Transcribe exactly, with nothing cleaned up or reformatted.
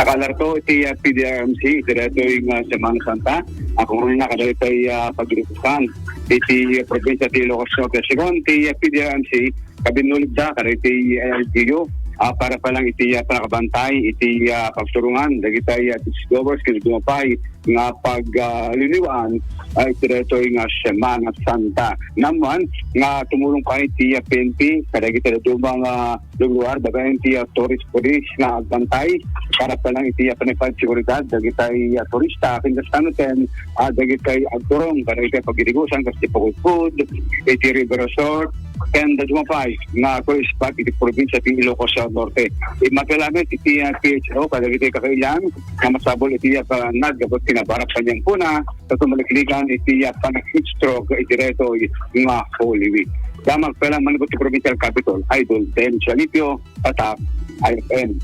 Nakaalerto iti, ah, P D R M C iti daytoy nga Semana Santa. Ako rin na kadaytoy, ah, pagribukan iti, ah, probinsya ti Ilocos Norte. Segun ti, ah, P D R M C, kabinuligda kadaytoy L G U, ah, para pa lang iti, ah, panakabantay iti, ah, pagturungan dagiti, ah, beachgoers ken dumapay nga pag, ah, liniwaan, ah, iti daytoy nga Semana Santa. Namman nga tumulong pa iti, ah, P N P kadagiti dadduma nga lugar, babaen ti, ah, tourist police nga agbantay para pa lang iti, ah, panagpagseguridad dagiti, ah, turista. Ken kastano ken, ah, dagiti agturong kadagiti pagdirigosan, kas ti Pagudpud, iti River Resort, ken dumapay nga tourist spot iti probinsya ti Ilocos Norte. Immapalamet iti, ah, P H O kadagiti kakailan nga masapul iti, ah, panaggapu ti nabarak kaniang puna, sa tumaliklikan iti, ah, panag-heat stroke iti daytoy nga Holy Week. Damag pa lang manipud ti Provincial Capitol, Idol Ben Chalipio, Tatak, I F M.